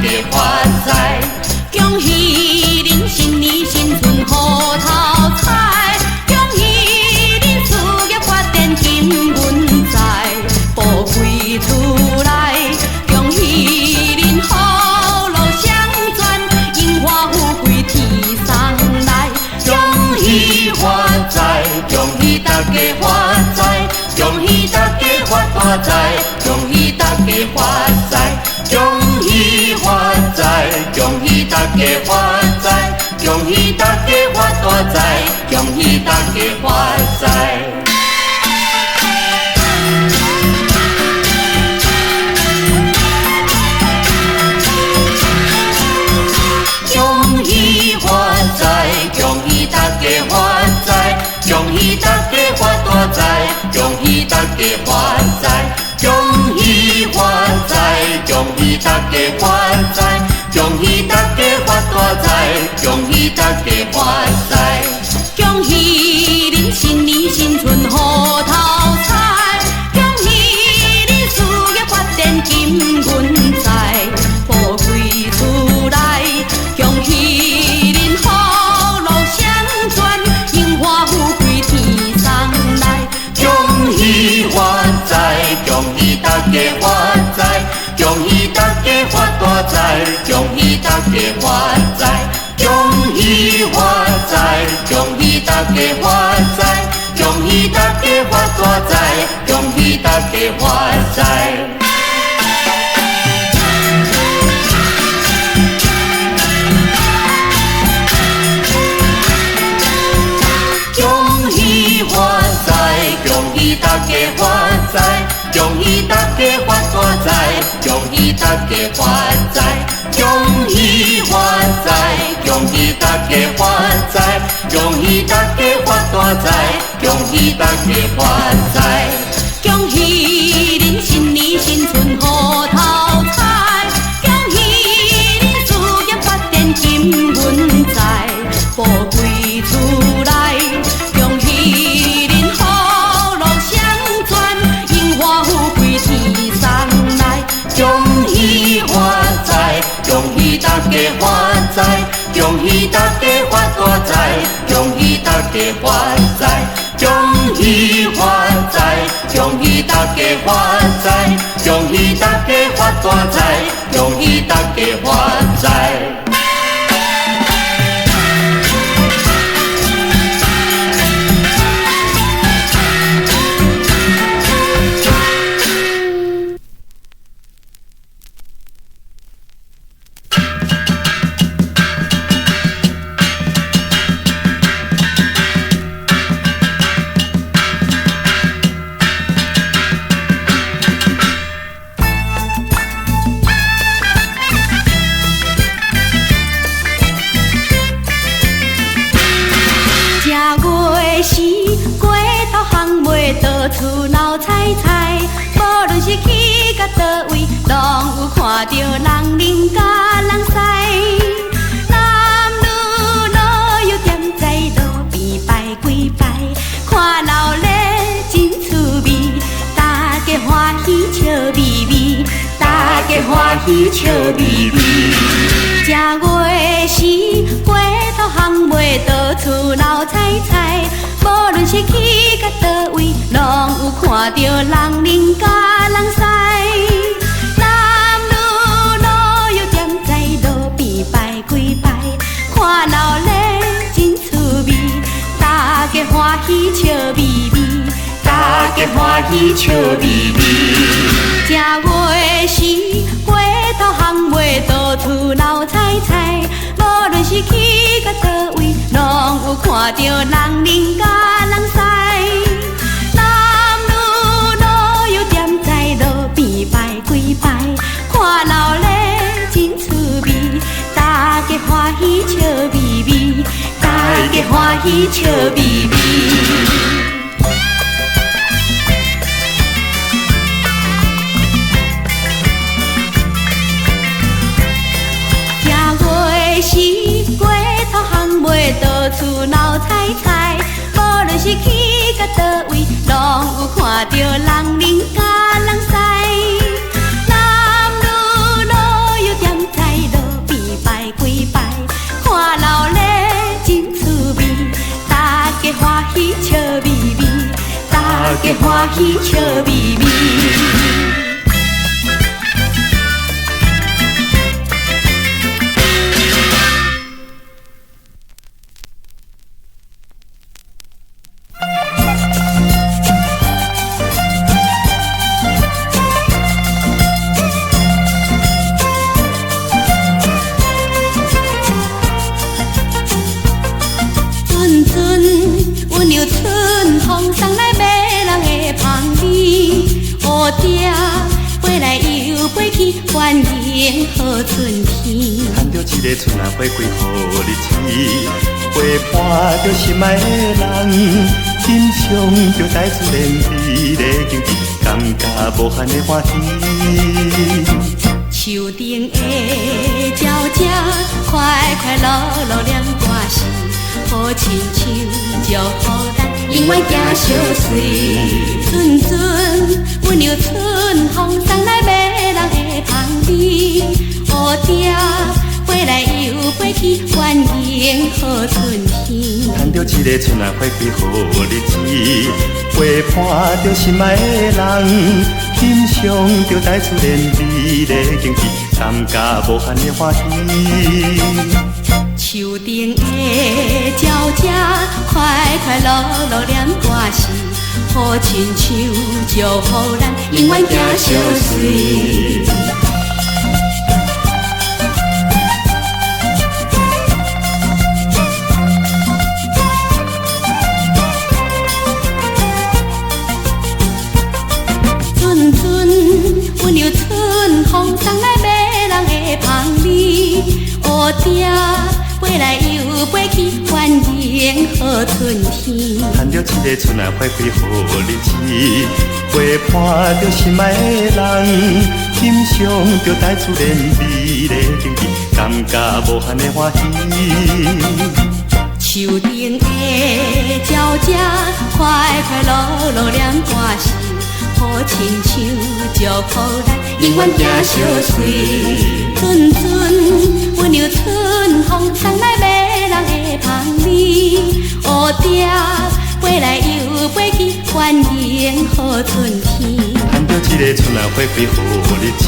家發財。恭喜恁新年新春好頭彩，恭喜恁事業發展金銀財，富貴厝內，恭喜恁福祿雙全，榮華富貴天送來。恭喜發財，恭喜大家發財，恭喜大家發大財，恭喜大家發財，恭喜發財，恭喜大家發財，恭喜大家發大財，恭喜大家發財。恭喜發財，恭喜大家發財，恭喜大家發大財，恭喜大家發財，恭喜發財，恭喜大家發財，恭喜大家發大財，恭喜大家發財。恭喜恁新年新春好頭彩，恭喜恁事業發展金銀財，富貴厝內，恭喜恁福祿雙全，榮華富貴天送來。恭喜發財，恭喜大家發財，恭喜大家發大財，恭喜大家發財，恭喜發財，恭喜大家發財，恭喜大家發大財，恭喜大家發財。恭喜發財，恭喜大家發財，恭喜大家發大財，恭喜大家發財，恭喜發財，恭喜大家發財，恭喜大家發大財，恭喜大家發財。恭喜恁新年新春好頭彩，恭喜恁事業發展金銀財，富貴厝內，恭喜恁福祿雙全，榮華富貴天送來。恭喜發財，恭喜大家發財，恭喜大家發大財，恭喜大家發財，恭喜發財，恭喜大家發財，恭喜大家發大財，恭喜大家發財。正月時街頭巷尾，到處鬧彩彩，無論是去到佗位，攏有看著人奶佮人師。男女老幼踮在路邊拜幾擺，看鬧熱真趣味，大家歡喜笑眯眯，大家歡喜笑眯眯。正月時街頭巷尾，到處鬧彩彩，無論是去到佗位，攏有看著人奶佮人師。男女老幼踮在路邊拜幾擺，看鬧熱真趣味，大家歡喜笑眯眯，大家歡喜笑眯眯。正月時街頭巷尾，到處鬧彩彩，無論是去到佗位，攏有看著人奶佮人師。男女老幼踮在路邊拜幾擺，看鬧熱真趣味，大家歡喜笑眯眯，大家歡喜笑眯眯。正月時街頭巷尾，到處鬧彩彩，無論是去到佗位，攏有看著人奶佮人師。男女老幼踮在歡喜笑眯眯。阵阵温柔春风送来迷人的香味，乌蝶飞来又飞去，欢迎好春天。牵著一个春仔花开好日子，陪伴著心爱的人，欣赏著大自然美丽景致，感觉无限的欢喜。树顶的鸟只快快乐乐念歌词，好亲像祝福咱永远行相随。阵阵温柔春风送来迷人的香味，乌蝶飞来又飞去，欢迎好春天。牵著一个春仔花开好日子，陪伴著心爱的人，欣赏著大自然美丽景致，感觉无限的欢喜。树顶的鸟只快快乐乐念歌词，好亲像祝福咱永远行相随。阵阵温柔春风送来迷人的香味，乌蝶飞来又飞去，欢迎好春天。牵著一个春仔花开好日子，陪伴著心爱的人，欣赏著大自然美丽景致，感觉无限的欢喜。树顶的鸟只快快乐乐念歌词，好亲像祝福咱永远行相随。阵阵温柔春风送来迷人的香味，乌蝶飞来又飞去，欢迎好春天。牵著一个春仔花开好日子，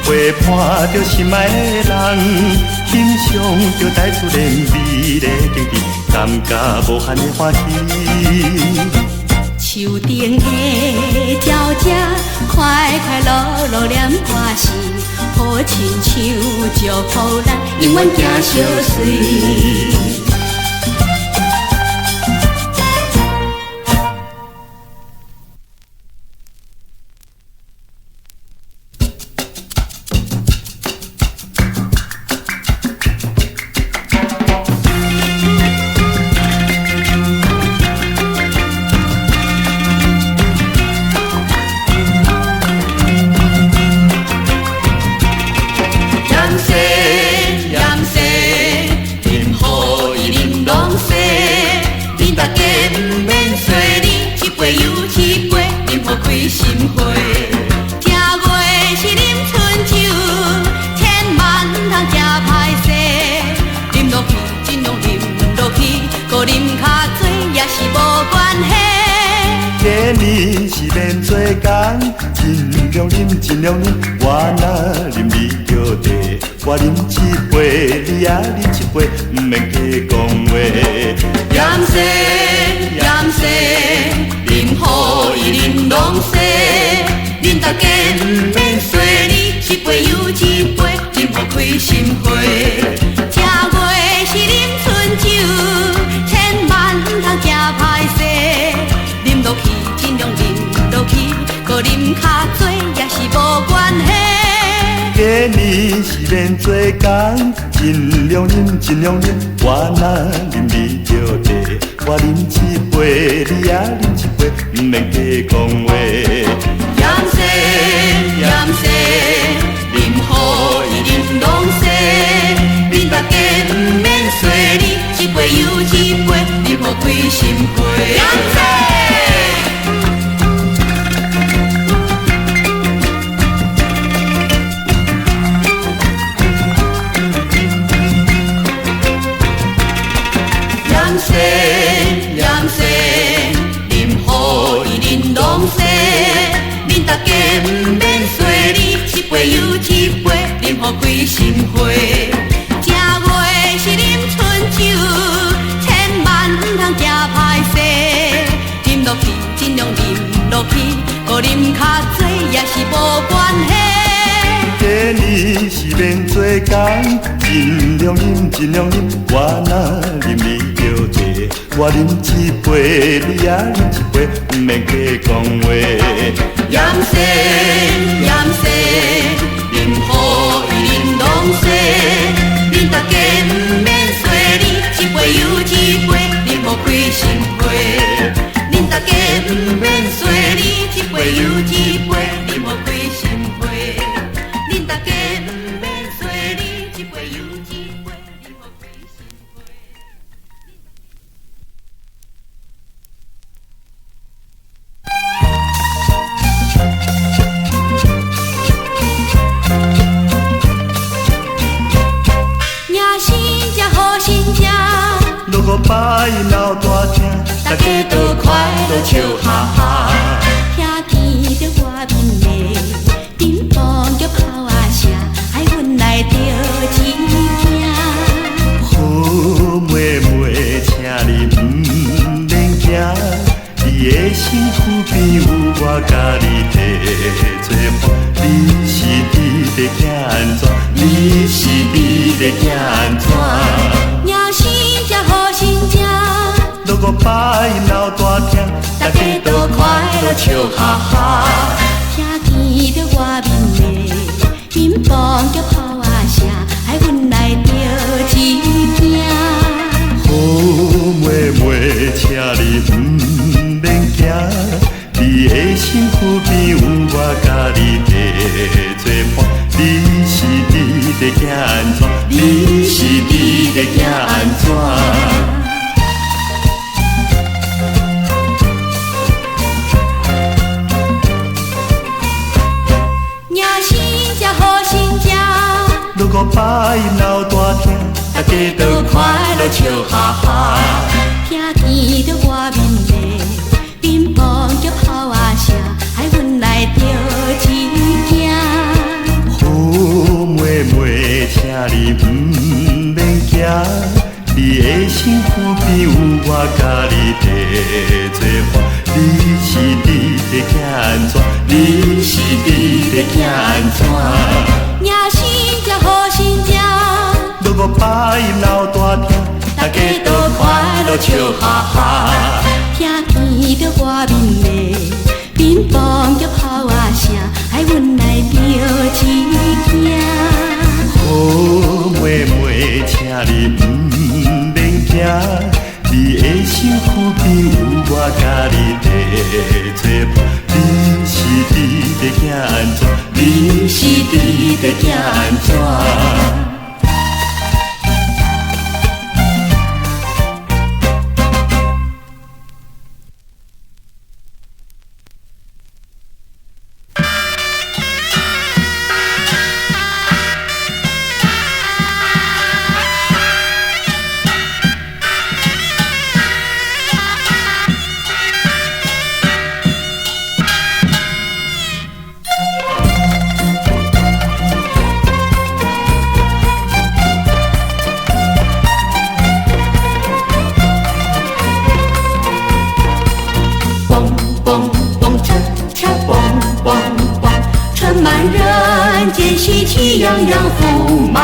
陪伴著心爱的人，欣赏著大自然美丽景致，感觉无限的欢喜。树顶的鸟只快快乐乐念歌词，好亲像祝福咱永远行相随。尽量啉，我若啉你著茶，我啉一杯，你也啉一杯，毋免加讲话。盐生盐生，啉予伊啉拢生，恁大家毋免细腻，一杯又一杯，啉予开心花。正月是啉春酒，千万毋通行歹势，啉落去尽量啉落去，阁啉较济也是无关系。过年是免做工，尽量啉尽量啉，我若啉你著茶，我啉一杯，你也啉一杯，毋免加讲话。盐生盐生，啉予伊啉拢生，恁大家毋免细腻，一杯又一杯，啉予开心花。盐生。盐生盐生，啉予伊啉拢心肺。正月是啉春酒，千萬毋通行歹勢。啉落去，盡量啉落去，閣啉較濟也是無關係。過年是免做工，盡量啉，盡量啉，我若啉你著醉，我啉一杯，你也啉一杯，毋免客講話。鹽踅鹽踅，啉予伊啉攏洗，恁大家毋免洗哩，一杯又一杯，啉予開心花。恁大家毋免洗哩，一杯又一杯，啉予開心花。恁大家毋免洗哩，一杯又一杯，啉予開心花。迎新食好新食，锣鼓摆闹大厅，大家都快樂笑哈哈。聽見著外面的乒乓腳炮仔聲，害阮來著一驚。好妹妹，請你毋免驚，你的身軀邊有我佮你提做伴。你是佇咧驚按怎？你是佇咧驚按怎？迎新食好新食，锣鼓摆闹大厅，大家都快樂笑哈哈。聽見著外面的乒乓腳炮仔聲，害阮來著一驚。好妹妹，請你毋免驚，你的身軀邊有我佮你提做伴。你是佇咧驚按怎？你是佇咧驚按怎？迎新食好新食，锣鼓摆闹大厅，大家都快樂笑哈哈。聽見著外面的乒乓腳炮仔聲，害阮來著一驚。好妹妹，請你毋免驚，你的身軀邊有我佮你提做伴。你是佇咧驚按怎？你是佇咧驚按怎？迎新食好新食，锣鼓摆闹大厅，大家都快樂笑哈哈。聽見著外面的乒乓腳炮仔聲，害阮來著一驚。好妹妹，請你毋免驚，你的身軀邊有我佮你提做伴。你是佇咧驚按怎？你是佇咧驚按怎？嘣嘣嘣，恰恰嘣嘣嘣，春滿人間，喜氣洋洋福滿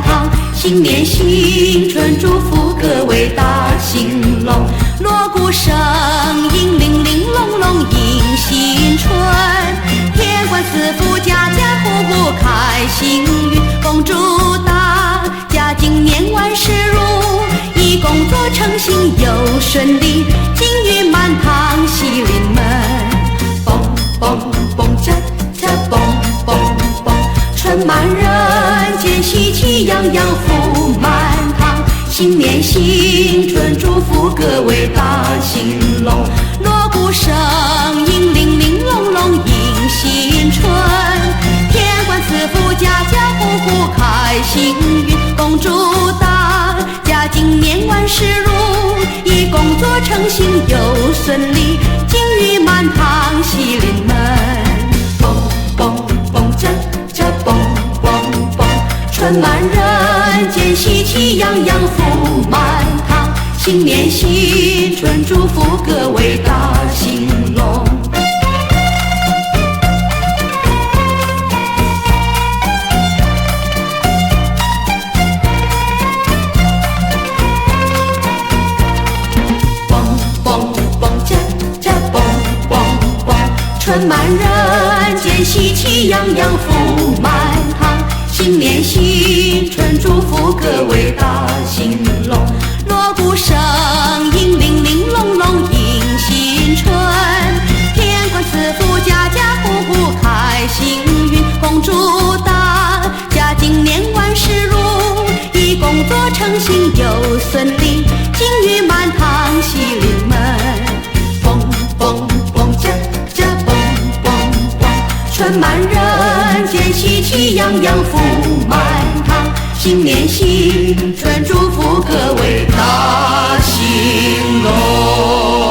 堂。新年新春，祝福各位大興隆。锣鼓聲音鈴鈴隆隆迎新春，天官賜福，家家戶戶開心運，恭祝大家今年萬事如意，工作稱心又順利，金玉滿堂喜臨門。嘣嘣嘣，恰恰嘣嘣嘣，春滿人間，喜氣洋洋福滿堂。新年新春，祝福各位大興隆。锣鼓聲音鈴鈴隆隆迎新春，天官賜福，家家戶戶開心運，恭祝大家今年萬事如意，工作稱心又順利，金玉滿堂喜臨門。嘣嘣嘣，恰恰嘣嘣嘣，春春滿人間，喜氣洋洋福滿堂。新年新春，祝福各位大興隆。嘣嘣嘣，恰恰嘣嘣嘣，春滿人間，喜氣洋洋福滿堂。新年新春，祝福各位大興隆。鑼鼓聲音鈴鈴隆隆迎新春，天官賜福，家家戶戶開幸運。恭祝大家今年萬事如意，工作稱心又順利，金玉滿堂喜臨門。嘣嘣嘣，恰恰嘣嘣嘣，春滿人間，喜氣洋洋福滿堂。新年新春，祝福各位大興隆。